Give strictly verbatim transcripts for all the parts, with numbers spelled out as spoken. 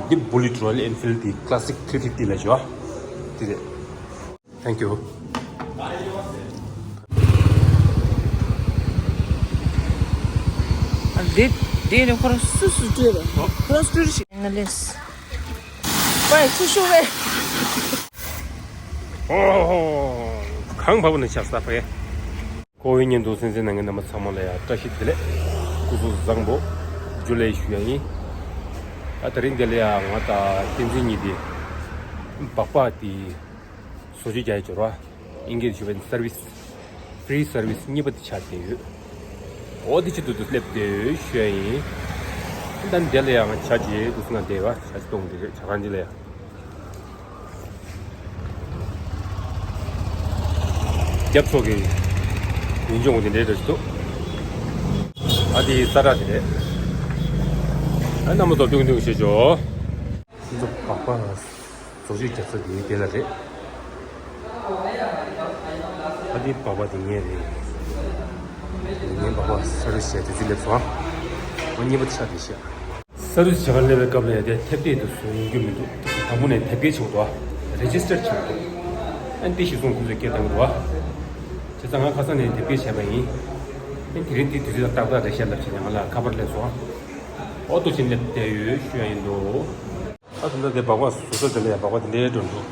འདི་Bullet Royal Enfield དེ་Classic three fifty ལ་བྱོས། དེ་རེད། Thank you. འདི་འདི་ནི་ཁོ་རང་སུ་སུ་སྤྲོད་རེད། ཁོ་རང་སྤྲོད་ཞིག་ང་ལས་པའི་ཚུ་ཤོ་བས། ཨོ་ཧོ། གང་བབས་ནས་ཆགས་ས་ཕ་གི། ཁོ་བོའི་སྙན་ཐོ་གསན་གཟིགས་གནང་མཁན་རྣམ་པ་ཚང་མ་ལ་ཡང་བཀྲ་ཤིས་བདེ་ལེགས། སྐུ་གཟུགས་བཟང་པོ། ཇུ་ལེ་ཞུ་ཡ་ཡིན། ཨ་དེ་རིང་འདི་ལ་ཡང་ང་དང་བསྟན་འཛིན་གཉིས་དེ་སྦག་སྦག་དེ་བཟོ་བཅོས་རྒྱག་ཡ་འབྱོར་བ། ཨིན་སྐད་ཞུ་བའི་service, free service གཉིས་པ་དེ་ཆགས་བསྡད་ཡོད། འོ་དེ་ཆེད་དུ་དུ་སླེབས་བསྡད་ཡོད་ཞུ་ཡ་ཡིན། ད་འདི་ལ་ཡང་ང་ཆ་ཅེས་དུ་སུ་ང་བསྡད་པ་ཆ་ཅེས་གཏོང་བསྡད་ཡོད། ཆ་གང་ཅི་ལ་ཡང་། རྒྱབ་ཕྱོགས་ཀྱི་ཡུལ་ལྗོངས་དེ་འདྲའི་འདྲ་ཞིག་འདུག་ཨ་དེ་ས་བཀྲ་དེ་རེད། ཨ་རྣམ་པ་ཚོ་ཏུང་ཏུང་བྱེད་ཆོག་སྤུན་ཚོ་སྦག་སྦག་བཟོ་བཅོས་རྒྱག་ས་དེ་དེ་ལ་རེད། ཨ་དེ་སྦག་སྦག་དེ་ངའི་རེད། ངའི་སྦག་སྦག་ས་རུ་བྱས་དེ་ཚོ་སླེབས་སོང་། ཨ་གཉིས་པ་ཆ་དེ་བཤད། ས་རུ་བྱེད་གར་སླེབས་པའི་སྐབས་ལ་ཡ་དེ་ཐེབས་ཐེབས་དུ་བཟོ་ཡོང་རྒྱུ་མི་འདུག་དང་པོ་ནས་དེབ་སྐྱེལ་བྱེད་དགོས་འདུག་རེ་ཇི་སི་ཊར་བྱེད་དགོས་འདུག་ཨ་འདི་གཞི་བཟུང་ཁོ་ཚོས་སྐྱེལ་བཏང་གི་འདུག་བྱས་ཙང་ང་ཁ་སང་ནས་དེབ་སྐྱེལ་བྱས་པ་ཡིན། ཨ་དེ་རིང་དེ་དུས་ཚོད་ཏག་ཏག་རེད་ཤག་ལབ་བྱས་ནས་ང་ལ་ཁ་པར་སླེབས་སོང་། ཨོ་ཏོ་ཕྱིན་སླེབས་བསྡད་ཡོད་ཞུ་ཡ་ཡིན་འདུག་ཨ་ད་ལྟ་དེ་སྦག་སྦག་བཟོ་ས་དེ་ལ་ཡ་སྦག་སྦག་དེ་འདྲའི་འགྲོ་འདུག་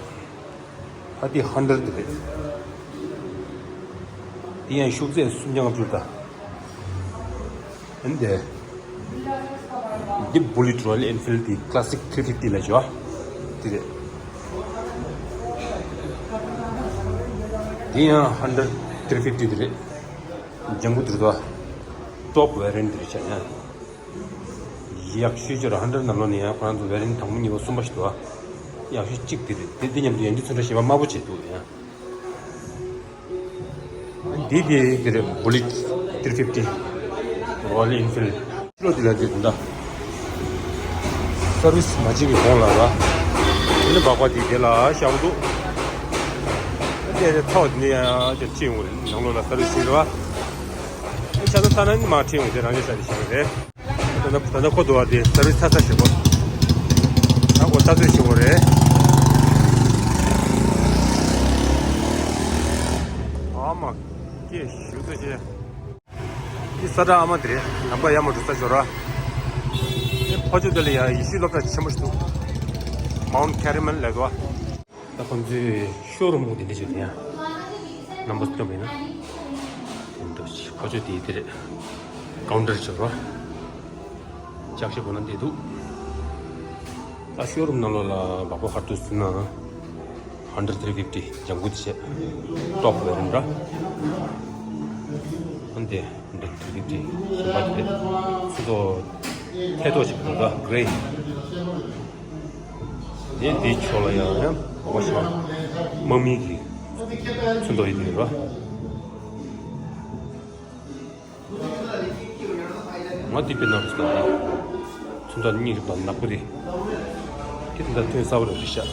ཨ་དེ་ཧན་ཌེ་རེད་དེ་རེད། དེ་ཡང་ཤུགས་ཚད་སུམ་བརྒྱ་ལྔ་བཅུ་དང་། ཨན་དེ། འདི་Bullet Royal Enfield དེ་Classic three fifty ལ་བྱོས། དེ་རེད། དེ་ཡང་ཧན་ཌེ་three fifty དེ་རེད། ལྗང་གུ་དེ་རེད་དོ། Top variant དེ་རེད་ཆ་ཡང་། ཡག་ཤོས་ཅིག་ར་ཧན་ཌེ་ནང་ལོགས་ནས་ཡང་ཁོ་རང་ཚོ་ཝེ་རི་ཡན་ཊི་དང་པོ་གཉིས་པ་གསུམ་པ་ཞིག་འདུག་ཨ། ཡག་ཤོས་གཅིག་དེ་རེད། དེ་དེ་མཉམ་དུ་ཡང་འདི་ཚོ་འདྲ་གཞན་པ་དམར་པོ་བྱས་འདུག་ཡང་། འདི་དེ་དེ་རེད། Bullet three fifty Royal Enfield ཕྱི་ལོགས་དེ་ལ་དེ་དེ་འདྲ་སར་བི་སི་མ་བྱེད་ཀྱི་གོང་ལ་ལ། དེ་ནི་སྦག་སྦག་དེ་དེ་ལ་བཞག་འདུག་དེ་དེ་ཚོགས་དེ་ནས་ཡང་ཅིག་ཁྲིད་ཡོང་གི་རེད། ནང་ལོགས་ལ་སར་བི་སི་ཡོད་རེད་བ། ཤ་ཚ་ཚ་ན་ནི་མ་ཁྲིད་ཡོང་དེ་རང་ཉིད་ས་དེ་བཞག་གི་རེད། ད་ལྟ་ད་ལྟ་ཁོ་འདུག་བ་དེ་ས་རུ་ཚ་ཚ་ཞེ་པོ། ད་ཁོ་ཚ་ཚ་ཞེ་པོ་རེད། ཨ་མ། སྐད་ཞུ་ཚ་ཆེ། འདི་ས་བཀྲ་ཨ་མ་དེ་རེད། ནམ་མཁའ་ཡར་མར་འགྲོ་ས་ཞོར་ར། ཨེ་ཕ་ཆུ་དེ་ལ་ཡ་ཡེ་ཤུའི་སློབ་གྲྭ་ཆེན་པོ་ཞིག་འདུག Mount Carmel ལབ་འདུག་བ། ད་ཁོང་ཚོའི་ཤོ་རུམ་འོ་དེ་འདྲ་ཞིག་རེད་ཡ། རྣམ་པ་སྟོན་པ་ཡིན་ན། དེ་འདྲ་ཞིག་ཕ་ཆོས་དེ་དེ་རེད། ཀའུན་ཊར་ཞིག་རོ། ལྕགས་ཤོག་སྒོ་ན་བསྡད་འདུག་ད་ཤོ་རུམ་ནང་ལོགས་ལ་སྦག་སྦག་ཧར་ཏུ་ཟིན་ན། ཧན་ཌེ་ཌི་ཐི་རི་ཕིབ་ཊི་ལྗང་གུ་དེ་བྱས། ཊོབ་ཝེ་རི་ཡན་ཊི་ར། ཨ་འདི་ཧན་ཌེ་ཌི་ཐི་རི་ཕིབ་ཊི་གཞན་པ་དེ་རེད། ཚོན་མདོག་ཐད་མདོག་ཅིག་འདུག་ད་གྷི་རེ། དེ་འདིའི་ཕྱོགས་ལ་ཡང་ཡང་འོ་ཞེས་པ་དམག་མིའི་གི་ཚོན་མདོག་ཡིན་དེ་རེད་བ། ང་དེ་དཔེར་ན་རུ་སོང་ད། ཚོན་མདོག་གཉིས་རེད་པ་ནག་པོ་དེ། དེ་ད་ཐོན་གསར་པ་རེད་ཤག་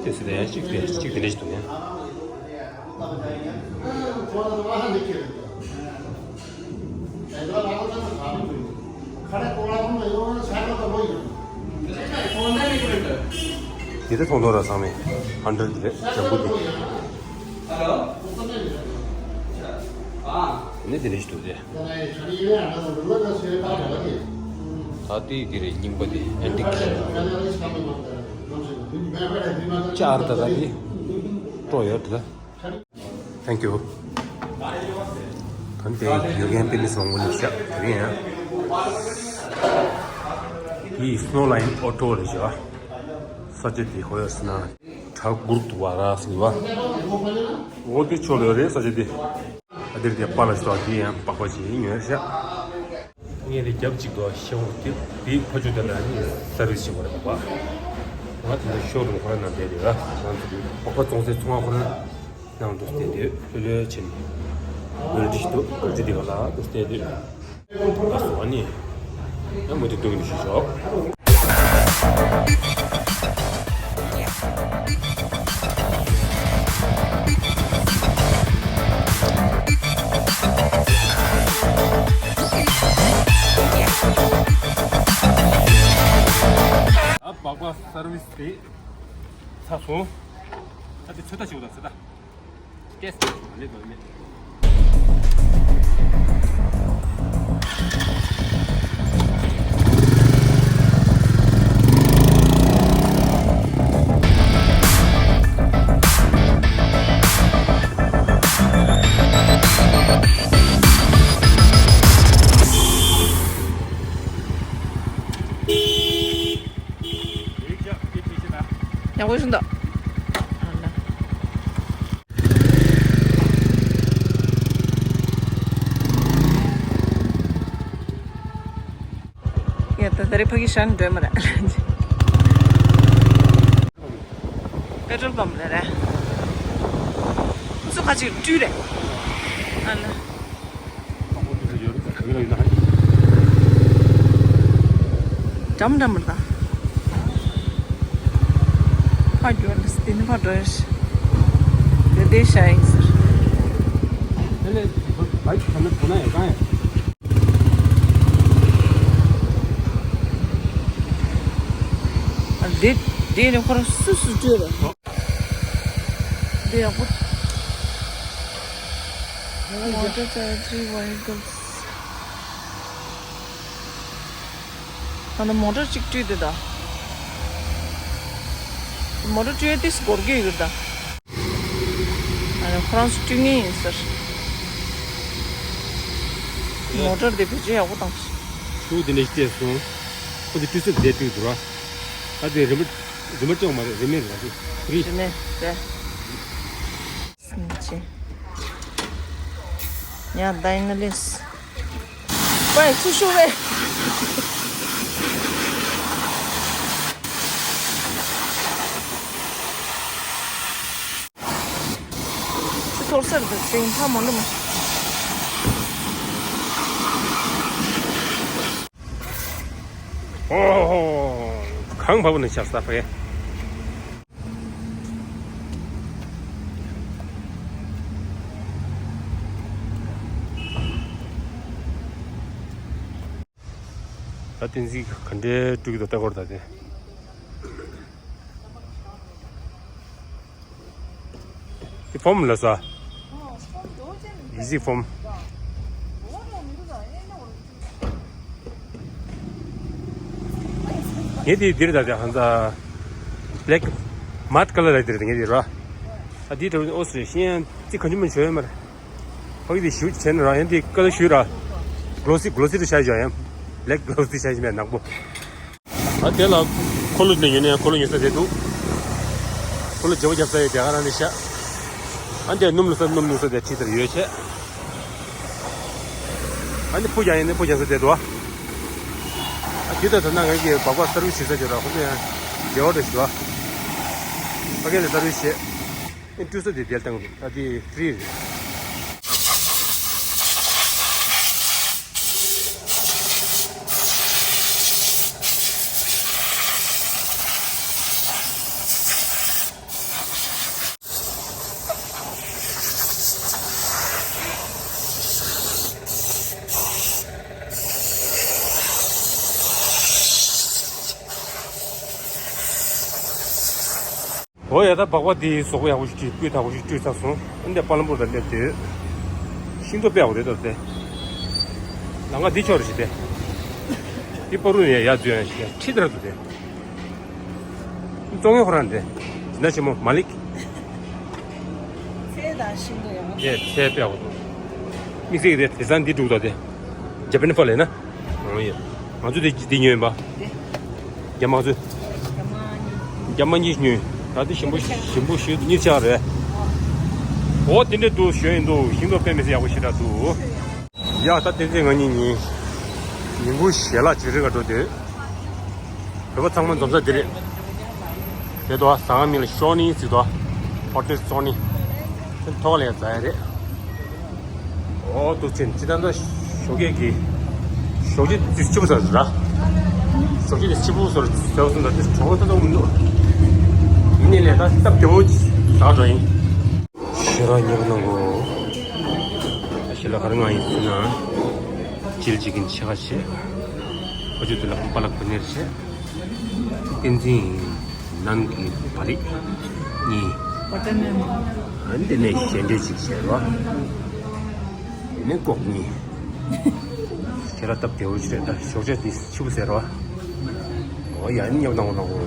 དེ་ཟེར་ན་ཡང་གཅིག་དེ་གཅིག་དེ་འདྲ་ཞིག་འདུག་ཡང་། དེ་ད་མཐོང་མཐོང་ར་ཚང་མས་ཧན་ཌེ་ཌི་དེ་རེད་ལྗང་གུ་དེ། དེ་ནས་དེ་འདྲ་ཞིག་འདུག་སྟེ། ད་ལྟའི་དེ་རེད་རྙིང་པ་དེ་ཨན་ཊིག་ཅར་ད་ད་དེ་སྤྲོ་ཡོད་ད། Thank you. ད་དེ་ཡོད་མཁན་པི་ནི་སོང་ངོ་ནི་ཤག་དེ་ཡིན། དེ་སི་ནོ་ལ་ཡིན་ཨོ་ཊོ་རེད་ཤག་ས་ཆ་དེ་ཧོ་ཡོ་སི་ན་གྲ་གུར་དུ་བ་ར་སི་བ། འོ་དེ་ཆོ་ལོ་རེད་ས་ཆ་དེ། ཨ་དེར་དེ་པ་ལ་ཤོག་དེ་ཡང་པགས་པ་ཅིག་ཡིན་ཡོད་ཤག་ངས་དེ་རྒྱབ་གཅིག་ཏུ་ཤེས་འོང་དེ་དེའི་ཕ་ཆུ་དེ་ལ་ནི་སར་བི་སི་བྱེད་དགོས་རེད་པ། ང་དེ་འདྲ་ཤོ་རུམ་ཁོ་རང་ནང་བསྡད་རེད་ལ་ང་ཚོ་པགས་པ་བཙོང་སའི་ཚོང་ཁང་ཁོ་རང་ནང་དུ་བསྡད་དུས་ལྷོད་ལྷོད་བྱས་ནས་འོལ་ཏི་ཞིག་འདུག་འོལ་ཏི་དེ་ག་ལ་དུ་བསྡད་དུས་ཨ་སོ་ཨ་ནི་ཡང་མུ་མཐུད་གཏོང་གི་ཞུ་ཞོག་སྦག་སྦག་སར་ཝིས་དེ་ཚར་སོང་། ད་དེ་ཚོད་ལྟ་བྱེད་དགོས་དང་ཚོད་ལྟ། ཏེས་ལས་དོན་མེད། ཡག་པོ་ཞིག་འདུག་ཡ། ད་ད་རེས་ཕ་གི་ཤར་འགྲོ་མ་རེད། པེ་ཊྲོལ་པམ་རེད་རེད། སུ་ཁ་ཅིག་བཀྲུས་རེད། ཨ་ལ། འགྲམ་འགྲམ་རེད་ད། ཕ་རྒྱུ་ལ་སྟེ་ནི་ཕ་འགྲོ་ཡ་ཤི། དེ་དེ་ཤ་ཡིན་ཟེར། དེ་ལས་བ་བ་ཁྱོད་ནི་ཐོ་ན་ཡ་གང་ཡ། ཨ་འདི་འདི་ནི་ཁོ་རང་སུ་སུ་བཅོས་རེད། འདི་ཡག་པོ། Water territory vehicles. ད་ནི་མོ་ཊར་གཅིག་བཀྲུས་ཏེ་ད། མོ་ཊར་བཀྲུས་ཏེ་སྒོར་གྱི་ཡོད་ད། ཨ་ནི་ཁོ་རང་ཚོ་བཀྲུས་ངེས་ཡིན་ཟེར། མོ་ཊར་དེ་བེད་སྤྱོད་ཡག་པོ་བཏང་ཤག་ཤུགས་དེ་འདྲ་ཞིག་སྤྲད་སོང་། ཁོ་ཚོ་བཀྲུས་ས་དེ་བཀྲུས་འདུག་ར། ད་དེ་རི་མོ་རི་མོ་སྐྱོང་མ་རེད། རི་མེ་རེད་ད་དེ་རི། རི་མེ་རེད། སེམས་ཅན། ཡ་ད་ཡིན་ན་ལེས། ཝེ་ཚུར་ཤོག་ཝེ། ཚུར་ཐོར་སར་དུ་ཅིང་ཕ་མོ་ལུམ། ཨོ་ཧོ། གངས་བབས་ནས་ཆགས་ས་ཕ་གི། ད་བསྟན་འཛིན་ག་འདྲའི་སྤྲུལ་གྱི་འདུག་ལྟ་སྐོར་ད་དེ། དེ་ཕོམ་ལ་ས། ཡི་ཟི་ཕོམ། ངས་དེ་འདིར་ད་དེ་ཧང་ད་བྷེ་ལེག་མཱཐ་ཀ་ལར་ལ་འདིར་ངས་དེ་ར། ཨ་དེ་འདྲ་ཨོ་སི་ཤི་ཡན་དེ་གང་ཅི་མིན་ཆོས་མར། ཕ་གི་དེ་ཞུ་བྱས་ན་ར་ཡན་དེ་ཀ་ལ་ཞུ་ར། གློ་སི་གློ་སི་རུ་ཤ་ཞོ་ཡན། བྷེ་ལེག་གློ་སི་ཤ་ཞི་མེད་ནག་པོ། ཨ་དེ་ལ་འཁོར་ལོ་ནས་ཉོས་ནས་འཁོར་ལོ་ཉོ་ས་དེ་འདུག་འཁོར་ལོ་བརྗེ་པོ་རྒྱབ་ས་ཡོད་དེ་ག་རང་ནས་ཤ། ཨ་འདི་སྣུམ་ལུག་ས་སྣུམ་ལུག་ས་དེ་ཁྲིད་དར་ཡོད་ཆེ། ཨ་ནི་ཕུ་རྒྱག་ཡིན་ན་ཕུ་རྒྱག་ས་དེ་འདུག་ཨ་དེ་ད་ད་ན་ང་གི་སྦག་སྦག་སར་ཝི་སི་བྱེད་ས་དེ་ར་ཁོ་ཚོ་ཡང་བདེ་བ་འདྲ་ཞིག་འདུག་ཨ་ཕ་གི་ལ་སར་ཝི་སི་བྱེད། ཨེ་བཀྲུས་ས་དེ་དེར་བཏང་གི་འདུག་ད་དེ་ཧྥི་རི་རེད། འོ་ཡ་ད་སྦག་སྦག་དེའི་གཟུགས་པོ་ཡག་པོ་ཞིག་བཀྲུས། སྤུས་དག་པོ་ཞིག་བཀྲུས་ཚར་སོང་། ཨ་འདི་པ་ལམ་པུར་དང་སླེབས་དུས་ཤིང་ཏོག་དཔེ་ཡག་པོ་རེད་འདུག་སྟེ། ལམ་ཁ་འདི་ཕྱོགས་རེད་ཞིག་སྟེ། འདི་པ་རུ་ནས་ཡར་འཛུལ་ཡང་ཞིག་ཁྲིད་དར་འདུག་སྟེ། བཙོང་མཁན་ཁོ་རང་རེད། འཛིན་གྲྭ་ཆེན་མོ་མ་ལིག་ཚལ་དང་ཤིང་ཏོག་ཡག་པོ། ཡེ་ཚལ་དཔེ་ཡག་པོ་འདུག་དམིགས་བསལ་གྱི་དེ་དེང་སང་འདི་འདུག་ད་དེ། ཇ་པན་ཕོལ་ཡིན་ན། ཨང་ཡ། ང་ཚོ་དེ་འདི་ཉོས་ཡིན་པ། རྒྱ་དམག་ཚོས། རྒྱ་དམག་གཉིས་ཉོས། ད་དེ་ཞིམ་པོ་ཞིམ་པོ་ཞིག་གཉིས་ཆགས་རེད། འོ་དེ་འདྲ་འདུག་ཞོན་ཡིན་འདུག་ཤིང་ཏོག་དཔེ་མི་སྲིད་ཡག་པོ་ཞེ་དྲག་འདུག་ཡ་ད་དེ་ཚེ་ང་གཉིས་ཉིན། ཉིན་གུང་ཞལ་ལག་ཅིག་རིག་ག་འགྲོ་དུས། བོད་པ་ཚང་མ་འཛོམས་ས་འདི་རེད། དེ་དོ་ཟ་ཁང་མིང་ལ་ཤོ་ནི་ཟེར་དོ། ཧོ་ཊེལ་སོ་ནི། ཐོག་ལ་ཡ་ཛ་ཡ་རེད། ཨོ་ཏུ་ཆེན་ཅི་ད་ད་ཞོགས་ཀས་ཀྱི། ཞོགས་ཀས་དེ་ཆི་པོ་ཟ་ཟ། ཞོགས་ཀས་དེ་ཆི་པོ་ཟ་ཟ་ཟ་ད་དེ་གྲོགས་ད་ད་མི་འདུག་ཡིན་ནའི་ལས་ད་སྟབས་བདེ་བོ་ཟ་འགྲོ་ཡིན། ཞེ་ར་ཉེ་གནང་གོ་ཞེ་ལ་ག་རེ་ང་ཡིན་ཟེར་ན། ཅིལ་ཅི་ཀིན་ཆེ་ཁ་ཆེ། ཨ་ཅོ་དུ་ལག་པ་ལག་པ་ནེར་ཆེ། བསྟན་འཛིན་ནང་གི་བ་རིག་གཉིས། བ་ཊར་མེ་ལོན། ཨ་ནི་དེ་ནས་ཞལ་འདྲེས་གཅིག་བྱས་རོ། དེ་ནས་ལྐོག་གཉིས། ཁྱེད་རང་སྟབས་བདེ་བོ་ཅིག་རེད་ད། ཞོགས་ཇ་འདི་ཆུ་བོ་ཟེར་རོ། ཨོ་ཡ་ནི་མཉམ་གནང་གོ་གནང་གོ།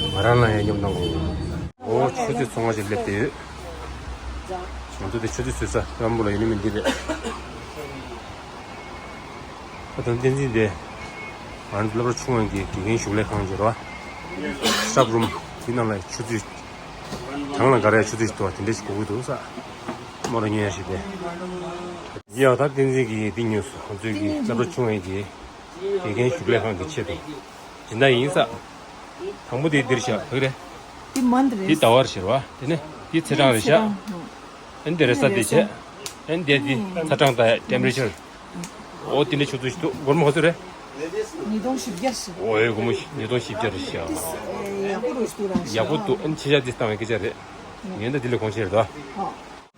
ང་རང་ལ་ཡང་མཉམ་གནང་གོ། ཨོ་ཆུ་ཚོད་ཚོང་ཁང་ཅིག་སླེབས་བསྡད་ཡོད། ང་ཚོ་དེ་ཆུ་ཚོད་བཟོས་ས་རམ་བུ་ལ་ཡོད་ནི་མིན་འདི་རེད། ད་དུང་བསྟན་འཛིན་དེ། ང་ཚོ་སློབ་གྲྭ་ཆུང་བའི་གི་དགེ་རྒན་གཞུང་ལས་ཁང་ཟེར་བ། སབ་རུམ་དེ་ནང་ལ་ཆུ་ཚོད་གྲངས་ལ་འགའ་རེ་ཆུ་ཚོད་ཅིག་འདུག་བ། དེ་འདྲ་ཞིག་དགོས་ཀྱི་འདུག་ས། མོ་ར་ཉོ་ཡ་ཞིག་དེ། ཡ་ད་བསྟན་འཛིན་གྱིས་འདི་ཉོས་སོང་། ང་ཚོའི་གི་སློབ་གྲྭ་ཆུང་བའི་གི་དགེ་རྒན་གཞུང་ལས་ཁང་གི་ཆེད་དུ། སྦྱིན་བདག་ཡིན་ས། དང་པོ་དེ་འདིར་བཞག་ག་རེ། དེ་མ་འདི་རེད། དེ་ཟླ་བར་བཞག་བ། དེ་ནས་དེ་ཚེས་གྲངས་རེ་བཞག་ཨན་དེ་རེ་ས་དེ་བྱས། ཨན་དེ་དེ་ཚ་གྲང་དང་ཊེམ་པ་རེ་ཅར། ཨོ་དེ་འདྲ་ཆུ་ཚོད་ཞིག་འདུག་སྒོར་མོ་ག་ཚོད་རེད། ཉིས་སྟོང་བཞི་བརྒྱ་ཞིག་ཨོ་ཨེ་སྒོར་མོ་ཉིས་སྟོང་བཞི་བརྒྱ་རེ་ཤག་ཡག་པོ་རུ་ཞིག་འདུག་རང་ཡག་པོ་འདུག་ཨན་ཆེ་ཆ་དེ་བཏང་བའི་སྐད་ཆ་རེད། ངན་ད་དེ་ལས་གོང་ཆེ་རེད་དོ།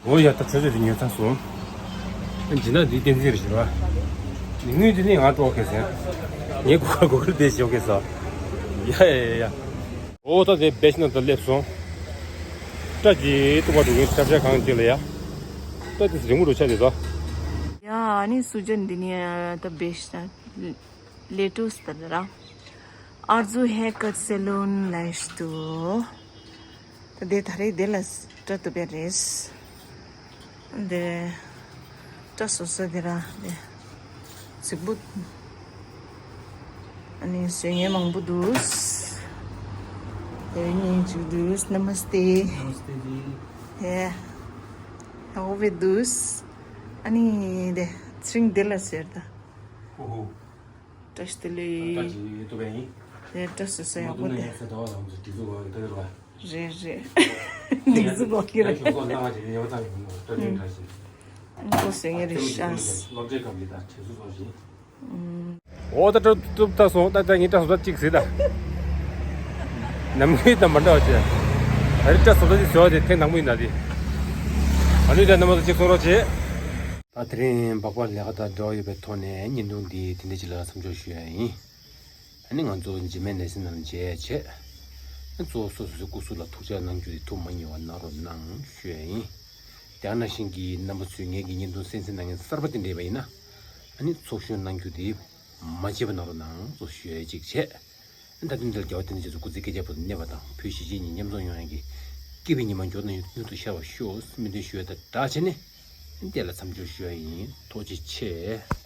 ཨོ་ཡ་ད་ཆུ་ཚོད་དེ་ཉོས་ཚར་སོང་། ཨན་ཇི་ན་དེ་བསྟན་འཛིན་རེ་ཞིག་རེད་བ། དངུལ་དེ་ནི་ང་སྤྲོ་གེ་སེ། ངའི་གོ་ག་གོ་ག་དེ་ཞོག་གེ་སོ། ཡ་ཡ་ཡ། ཨོ་ད་དེ་བེ་ཤི་ན་ད་སླེབས་སོང་། སྐྲ་གི་ཏུ་བ་འགྲོ་གིན་སྐྲ་བྱ་གང་དེ་ལ་ཡ། སྐྲ་དེ་རིང་མོ་འགྲོ་ཆ་དེ་ད། ཡ་ཨ་ནི་སུ་ཇན་འདི་ནི་ད་བེ་ཤི་ན་ལེ་ཊུ་སི་ད་ར། ཨར་ཛུ་ཧེར་ཀཊ་སེ་ལུན་ལ་ཡིས་ཏུ། ད་དེ་ད་རེས་དེ་ལ་སྐྲ་གཏུབ་པ་རེད། འདི་སྐྲ་བཟོ་ས་དེ་ར་དེ་རྫིག་པོ། ཨ་ནི་བཟོ་མཁན་མང་པོ་འདུག་དེ་ཉིན་གཅིག་འདུག Namaste. नमस्ते जी। ཧེ། ཧོ་བེ་འདུག་ཨ་ནི་དེ་ཚེ་རིང་དེ་ལ་ཟེར་ད། ཧོ་ཧོ། བཀྲ་ཤིས་བདེ་ལེགས། བཀྲ་ཤིས་བདེ་ལེགས། དེ་བཀྲ་ཤིས་བདེ་ལེགས་ཡག་པོ་དེ། རེད་རེད། སྒྲིག་འཛུགས་ལོག་གི་རེད། ཁོ་ཟེར་ངེས་རེད་ཤག་འོ་ད་སྐྲ་གཏུབ་ད་སོང་། ད་ད་ངས་སྐྲ་བཟོ་ལྟ་གཅིག་ཟེར་ད། ནམ་རྒྱུན་དང་མ་འདྲ་བ་བྱས། ད་རེས་སྐྲ་བཟོ་ལྟ་གཅིག་བཟོས་པ་དེ་ཐེངས་དང་པོ་ཡིན་ད་དེ། ཨ་ནུས་ད་རྣམ་པ་ཚོ་གཅིག་གསུང་རོགས་བྱེད། ད་དེ་རིང་སྦག་སྦག་ལས་ཀ་དང་འབྲེལ་བ་ཡོད་པའི་ཐོག་ནས་བརྙན་ཐུང་འདི་དེ་འདྲ་ཅིག་ལ་མཚམས་འཇོག་ཞུ་ཡ་ཡིན། ཨ་ནི་ང་ཚོ་འཇིགས་མེད་ནད་སེལ་ནང་མཇལ་བྱས། ཨ་གཙོ་བོ་སོ་སོ་སོའི་སྐུ་གཟུགས་ལ་ཐུགས་ཅག་གནང་རྒྱུ་དེ་ཐུགས་མ་ཉེས་པ་གནང་རོགས་གནང་ཞུ་ཡ་ཡིན། དེ་ནང་བཞིན་གྱི་རྣམ་པ་ཚོས་ངེད་ཀྱི་བརྙན་ཐུང་གསན་གཟིགས་གནང་མཁན་གསར་པ་དེ་འདྲ་ཡིན་པ་ཡིན་ན། ཨ་ནི་ཚོགས་ཞུགས་གནང་རྒྱུ་དེ་མ་བརྗེད་པ་གནང་རོགས་གནང་ཞུ་ཡ་གཅིག་བྱས། ཨ་ད་དུང་འདིར་རྒྱལ་བ་བསྟན་འཛིན་རྒྱ་མཚོ་སྐུ་ཚེ་བསྐལ་བརྒྱའི་བར་དུ་གནས་པ་དང་བོད་གཞིས་བྱེས་གཉིས་མཉམ་འཛོམས་ཡོང་ཡ་གི་སྐྱིད་པའི་ཉི་མ་མྱུར་དུ་ཤར་བར་ཤོག་སྨོན་འདུན་ཞུ་ཡ་དང་སྦྲགས་བྱས་ནས་ཨ་ནི་དེ་ལ་མཚམས་འཇོག་ཞུ་ཡ་ཡིན། ཐུགས་རྗེ་ཆེ།